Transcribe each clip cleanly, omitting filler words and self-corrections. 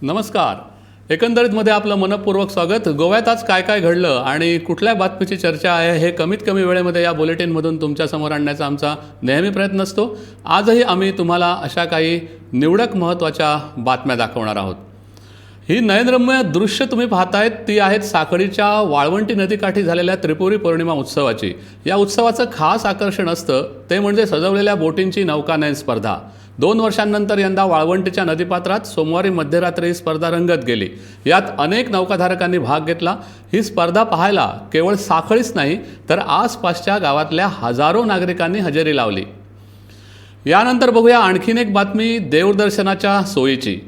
नमस्कार. एकंदरीतमध्ये आपलं मनपूर्वक स्वागत. गोव्यात आज काय काय घडलं आणि कुठल्या बातमीची चर्चा आहे हे कमीत कमी वेळेमध्ये या बुलेटिनमधून तुमच्यासमोर आणण्याचा आमचा नेहमी प्रयत्न असतो. आजही आम्ही तुम्हाला अशा काही निवडक महत्त्वाच्या बातम्या दाखवणार आहोत. ही नयनरम्य दृश्य तुम्ही पाहतायत ती आहेत साखळीच्या वाळवंटी नदीकाठी झालेल्या त्रिपुरी पौर्णिमा उत्सवाची. या उत्सवाचं खास आकर्षण असतं ते म्हणजे सजवलेल्या बोटींची नौकानयन स्पर्धा. 2 वर्षांनंतर यंदा वाळवंटीच्या नदीपात्रात सोमवारी मध्यरात्री ही स्पर्धा रंगत गेली. यात अनेक नौकाधारकांनी भाग घेतला. ही स्पर्धा पाहायला केवळ साखळीच नाही तर आसपासच्या गावातल्या हजारो नागरिकांनी हजेरी लावली. यानंतर बघूया आणखीन एक बातमी देवदर्शनाच्या सोयीची.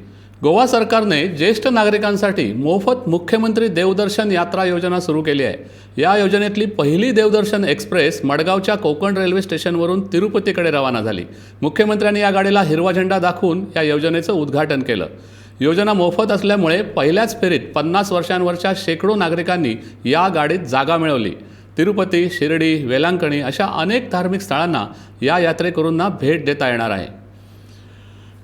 गोवा सरकारने ज्येष्ठ नागरिकांसाठी मोफत मुख्यमंत्री देवदर्शन यात्रा योजना सुरू केली आहे. या योजनेतली पहिली देवदर्शन एक्सप्रेस मडगावच्या कोकण रेल्वे स्टेशनवरून तिरुपतीकडे रवाना झाली. मुख्यमंत्र्यांनी या गाडीला हिरवा झेंडा दाखवून या योजनेचं उद्घाटन केलं. योजना मोफत असल्यामुळे पहिल्याच फेरीत 50 वर्षांवरच्या शेकडो नागरिकांनी या गाडीत जागा मिळवली. तिरुपती, शिर्डी, वेलांकणी अशा अनेक धार्मिक स्थळांना या यात्रेकरूंना भेट देता येणार आहे.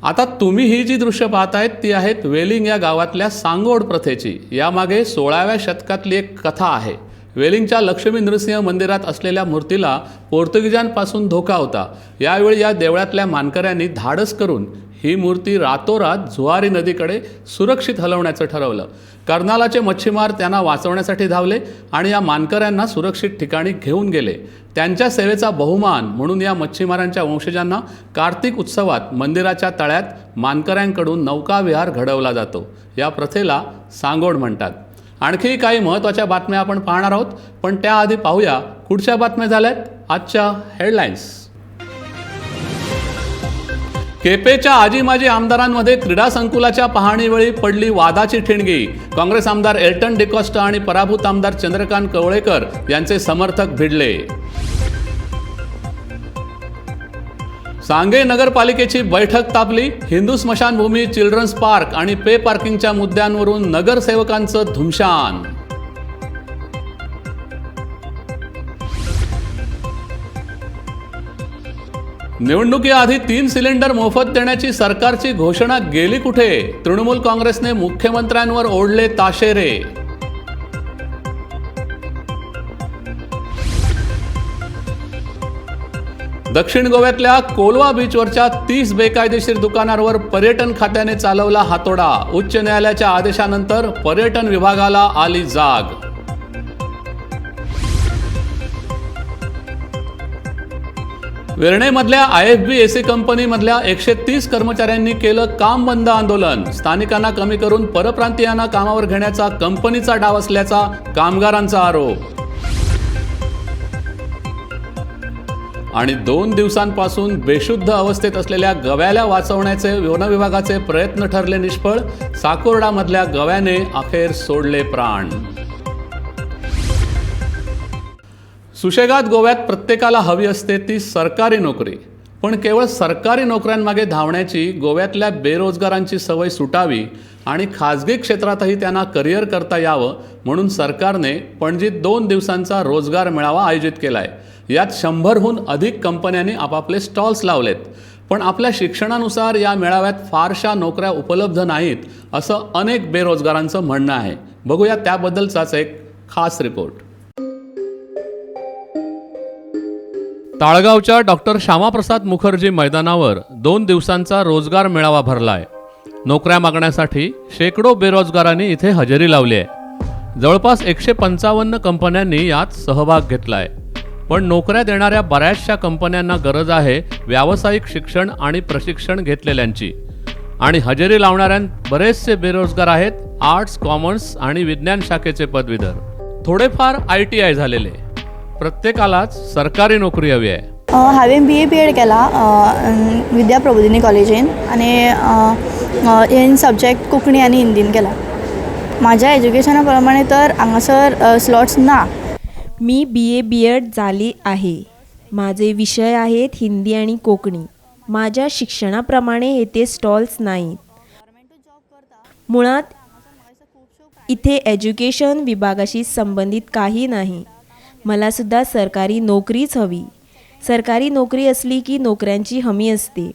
आता तुम्ही ही जी दृश्य पाहतायत ती आहेत वेलिंग या गावातल्या सांगोड प्रथेची. यामागे 16व्या शतकातली एक कथा आहे. वेलिंगच्या लक्ष्मी नृसिंह मंदिरात असलेल्या मूर्तीला पोर्तुगीजांपासून धोका होता. यावेळी या देवळातल्या मानकऱ्यांनी धाडस करून ही मूर्ती रातोरात जुआरी नदीकडे सुरक्षित हलवण्याचं ठरवलं. कर्नालाचे मच्छीमार त्यांना वाचवण्यासाठी धावले आणि या मानकऱ्यांना सुरक्षित ठिकाणी घेऊन गेले. त्यांच्या सेवेचा बहुमान म्हणून या मच्छीमारांच्या वंशजांना कार्तिक उत्सवात मंदिराच्या तळ्यात मानकऱ्यांकडून नौकाविहार घडवला जातो. या प्रथेला सांगोड म्हणतात. आणखी काही महत्त्वाच्या बातम्या आपण पाहणार आहोत, पण त्याआधी पाहूया पुढच्या बातम्या झाल्यात आजच्या हेडलाईन्स. केपेच्या आजी माजी आमदारांमध्ये क्रीडा संकुलाच्या पाहणीवेळी पडली वादाची ठिणगी. काँग्रेस आमदार एल्टन डिकॉस्टा आणि पराभूत आमदार चंद्रकांत कवळेकर यांचे समर्थक भिडले. सांगे नगरपालिकेची बैठक तापली. हिंदू स्मशानभूमी, चिल्ड्रन्स पार्क आणि पे पार्किंगच्या मुद्द्यांवरून नगरसेवकांचं धुमशान. निवडणुकीआधी 3 सिलेंडर मोफत देण्याची सरकारची घोषणा गेली कुठे? तृणमूल काँग्रेसने मुख्यमंत्र्यांवर ओढले ताशेरे. दक्षिण गोव्यातल्या कोलवा बीचवरच्या 30 बेकायदेशीर दुकानांवर पर्यटन खात्याने चालवला हातोडा. उच्च न्यायालयाच्या आदेशानंतर पर्यटन विभागाला आली जाग. वेर्णेमधल्या IFB AC कंपनीमधल्या 130 कर्मचाऱ्यांनी केलं काम बंद आंदोलन. स्थानिकांना कमी करून परप्रांतीयांना कामावर घेण्याचा कंपनीचा डाव असल्याचा कामगारांचा आरोप. आणि 2 दिवसांपासून बेशुद्ध अवस्थेत असलेल्या गव्याला वाचवण्याचे वन विभागाचे प्रयत्न ठरले निष्फळ. साकोर्डामधल्या गव्याने अखेर सोडले प्राण. सुशेगात गोव्यात प्रत्येकाला हवी असते ती सरकारी नोकरी. पण केवळ सरकारी नोकऱ्यांमागे धावण्याची गोव्यातल्या बेरोजगारांची सवय सुटावी आणि खाजगी क्षेत्रातही त्यांना करिअर करता यावं म्हणून सरकारने पणजीत 2 दिवसांचा रोजगार मेळावा आयोजित केला आहे. यात 100हून अधिक कंपन्यांनी आपापले स्टॉल्स लावलेत. पण आपल्या शिक्षणानुसार या मेळाव्यात फारशा नोकऱ्या उपलब्ध नाहीत असं अनेक बेरोजगारांचं म्हणणं आहे. बघूया त्याबद्दलचाच एक खास रिपोर्ट. ताळगावच्या डॉक्टर श्यामाप्रसाद मुखर्जी मैदानावर 2 दिवसांचा रोजगार मेळावा भरला आहे. नोकऱ्या मागण्यासाठी शेकडो बेरोजगारांनी इथे हजेरी लावली आहे. जवळपास 155 कंपन्यांनी यात सहभाग घेतला आहे. पण नोकऱ्या देणाऱ्या बऱ्याचशा कंपन्यांना गरज आहे व्यावसायिक शिक्षण आणि प्रशिक्षण घेतलेल्यांची. आणि हजेरी लावणाऱ्यां बरेचसे बेरोजगार आहेत आर्ट्स, कॉमर्स आणि विज्ञान शाखेचे पदवीधर, थोडेफार ITI झालेले. प्रत्येकालाच सरकारी नोकरी हवी आहे. हांवें बी ए बी एड केला विद्या प्रबोधिनी कॉलेजीन आनी इन सब्जेक्ट कोंकणी आनी हिंदीन केला. म्हाज्या एज्युकेशना प्रमाणे तर हांगासर स्लॉट्स ना. मी बी ए बी एड झाली आहे. माझे विषय आहेत हिंदी आणि कोकणी. माझ्या शिक्षणाप्रमाणे येथे स्टॉल्स नाहीत. मुळात इथे एज्युकेशन विभागाशी संबंधित काही नाही. मलासुद्धा सरकारी नोकरीच हवी. सरकारी नोकरी असली की नोकऱ्यांची हमी असते.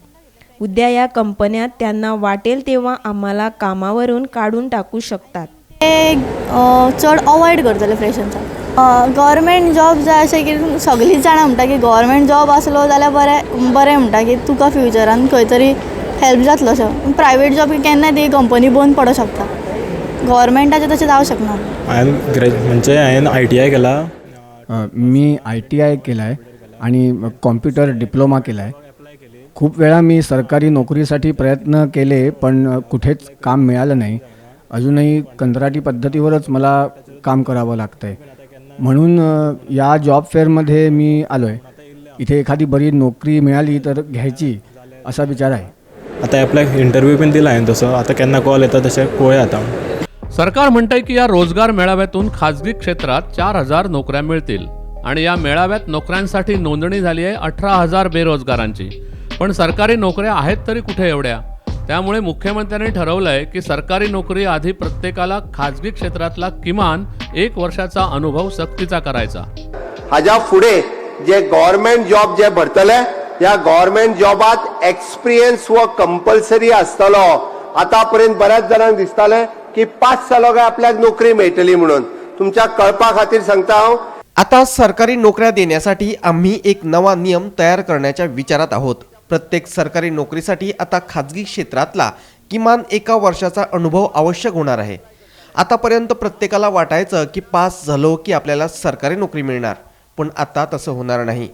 उद्या या कंपन्या त्यांना वाटेल तेव्हा आम्हाला कामावरून काढून टाकू शकतात. ते चड अवॉयड करतले फ्रेशर्सांक. गव्हर्मेंट जॉब जाय अशें की सगळींच जाणां म्हणटा की गव्हर्मेंट जॉब आसलो जाल्यार बरें बरें म्हणटा की तुका फ्युचरान खंय तरी हेल्प जातलो असो. प्रायवेट जॉब केन्नाय ती कंपनी बंद पडोंक शकता, गव्हर्मेंटाचें तशें जावंक शकना. हांवें म्हणजे हांवें ITI केला. मी ITI केलं आहे आणि कॉम्प्युटर डिप्लोमा केला आहे. खूप वेळा मी सरकारी नोकरीसाठी प्रयत्न केले पण कुठेच काम मिळालं नाही. अजूनही कंत्राटी पद्धतीवरच मला काम करावं लागतं आहे, म्हणून या जॉब फेअरमध्ये मी आलो आहे. इथे एखादी बरी नोकरी मिळाली तर घ्यायची असा विचार आहे. आतां एप्लाय इंटरव्यू बीन दिला हांवें, तसो आतां केन्ना कॉल येता तशें पळोवया आतां. सरकार म्हणतंय की या रोजगार मेळाव्यातून खाजगी क्षेत्रात 4,000 नोकऱ्या मिळतील आणि या मेळाव्यात नोकऱ्यांसाठी नोंदणी झाली आहे 18,000 बेरोजगारांची. पण सरकारी नोकऱ्या आहेत तरी कुठे एवढ्या? त्यामुळे मुख्यमंत्र्यांनी ठरवलंय की सरकारी नोकरी आधी प्रत्येकाला खाजगी क्षेत्रातला किमान 1 वर्षाचा अनुभव सक्तीचा करायचा. हाज्या फुडें जे गव्हर्मेंट जॉब जे भरतले ह्या गव्हर्मेंट जॉबात एक्सपिरियन्स हो कंपल्सरी आसतलो. आतापर्यंत बऱ्याच जाणांक दिसतालें की पास जालो काय आपल्याक नोकरी मेळटली म्हणून. तुमच्या कळपा खातीर सांगता हांव, आता सरकारी नोकऱ्या देण्यासाठी आम्ही एक नवा नियम तयार करण्याच्या विचारात आहोत. प्रत्येक सरकारी नोकरीसाठी आता खाजगी क्षेत्रातला किमान 1 वर्षाचा अनुभव आवश्यक होणार आहे. आतापर्यंत प्रत्येकाला वाटायचं की पास झालो की आपल्याला सरकारी नोकरी मिळणार, पण आता तसं होणार नाही.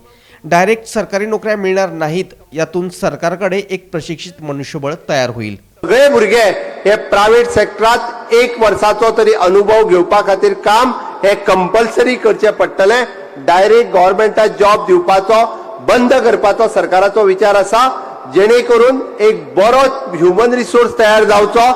डायरेक्ट सरकारी नोकऱ्या मिळणार नाहीत. यातून सरकारकडे एक प्रशिक्षित मनुष्यबळ तयार होईल. सगळे भुरगे हे प्रायव्हेट सेक्टरात 1 वर्साचो तरी अनुभव घेवपा खातीर काम हे कंपल्सरी करचें पडटलें. डायरेक्ट गव्हर्मेंटाक जॉब दिवपाचो बंद करपाचो सरकाराचो विचार आसा, जेणे करून एक बरो ह्युमन रिसोर्स तयार जावचो.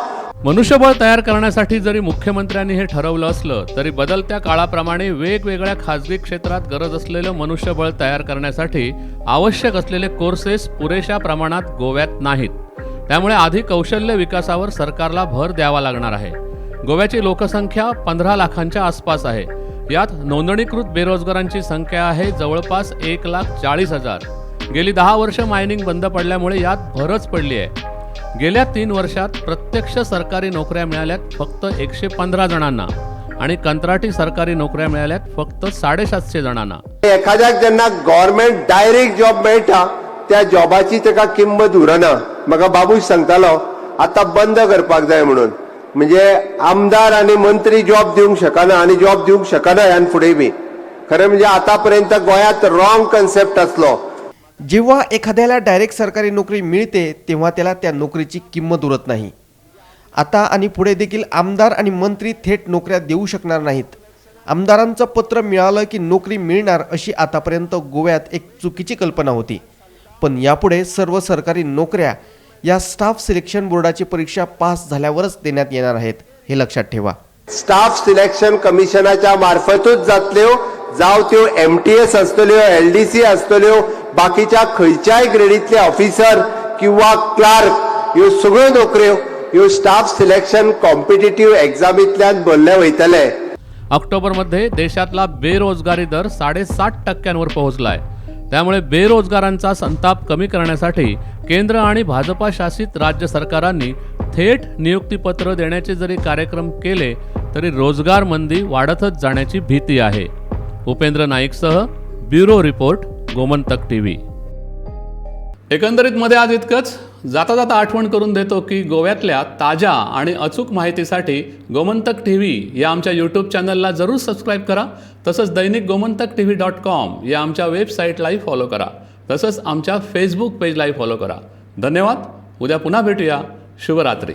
मनुष्यबळ तयार करण्यासाठी जरी मुख्यमंत्र्यांनी हे ठरवलं असलं तरी बदलत्या काळाप्रमाणे वेगवेगळ्या खाजगी क्षेत्रात गरज असलेलं मनुष्यबळ तयार करण्यासाठी आवश्यक असलेले कोर्सेस पुरेशा प्रमाणात गोव्यात नाहीत. त्यामुळे आधी कौशल्य विकासावर सरकारला भर द्यावा लागणार आहे. गोव्याची लोकसंख्या 15 लाखांच्या आसपास आहे. यात नोंदणीकृत बेरोजगारांची संख्या आहे जवळपास 1,40,000. गेली 10 वर्ष मायनिंग बंद पडल्यामुळे यात भरच पडली आहे. गेल्या 3 वर्षात प्रत्यक्ष सरकारी नोकऱ्या मिळाल्यात फक्त 115 जणांना आणि कंत्राटी सरकारी नोकऱ्या मिळाल्यात फक्त 750 जणांना. एखाद्याक जेन्ना गव्हर्मेंट डायरेक्ट जॉब मेळटा त्या जॉबाची ताका किंमत उरना. म्हाका बाबूश सांगतालो आतां बंद करपाक जाय म्हणून, म्हणजे आमदार आनी मंत्री जॉब दिवंक शकना आनी जॉब दिवंक शकना ह्यान फुडें बी. खरें म्हणजे आतापर्यंत गोंयांत रॉंग कन्सेप्ट आसलो. जेव्हा एखाद्याला डायरेक्ट सरकारी नोकरी मिळते तेव्हा त्याला त्या नोकरीची किंमत उरत नाही. आता आणि पुढे देखील आमदार आणि मंत्री थेट नोकऱ्या देऊ शकणार नाहीत. आमदारांचं पत्र मिळालं की नोकरी मिळणार अशी आतापर्यंत गोव्यात एक चुकीची कल्पना होती, पण यापुढे सर्व सरकारी नोकऱ्या या स्टाफ सिलेक्शन बोर्डाची परीक्षा पास झाल्यावरच देण्यात येणार आहेत, हे लक्षात ठेवा. स्टाफ सिलेक्शन कमिशनाच्या मार्फतूच जातल्यो, जावं त्यो MTS आसतल्यो, LDC आसतल्यो, बाकीच्या खंयच्याय ग्रेडींतले ऑफिसर किंवा क्लार्क, ह्यो सगळ्यो नोकऱ्यो ह्यो स्टाफ सिलेक्शन कॉम्पिटेटीव एग्जामींतल्यान भरले वयतले. ऑक्टोबरमध्ये देशातला बेरोजगारी दर 7.5% पोहोचलाय. त्यामुळे बेरोजगारांचा संताप कमी करण्यासाठी केंद्र आणि भाजपा शासित राज्य सरकारांनी थेट नियुक्तीपत्र देण्याचे जरी कार्यक्रम केले तरी रोजगार मंदी वाढतच जाण्याची भीती आहे. उपेंद्र नाईकसह ब्युरो रिपोर्ट, गोमंतक टीव्ही. एकंदरीत मध्ये आज इतकंच. जाता जाता आठवण करून देतो की गोव्यातल्या ताज्या आणि अचूक माहितीसाठी गोमंतक टीव्ही या आमच्या यूट्यूब चॅनलला जरूर सबस्क्राईब करा. तसंच दैनिक गोमंतक टीव्ही .com या आमच्या वेबसाईटलाही फॉलो करा. तसंच आमच्या फेसबुक पेजलाही फॉलो करा. धन्यवाद. उद्या पुन्हा भेटूया. शुभरात्री.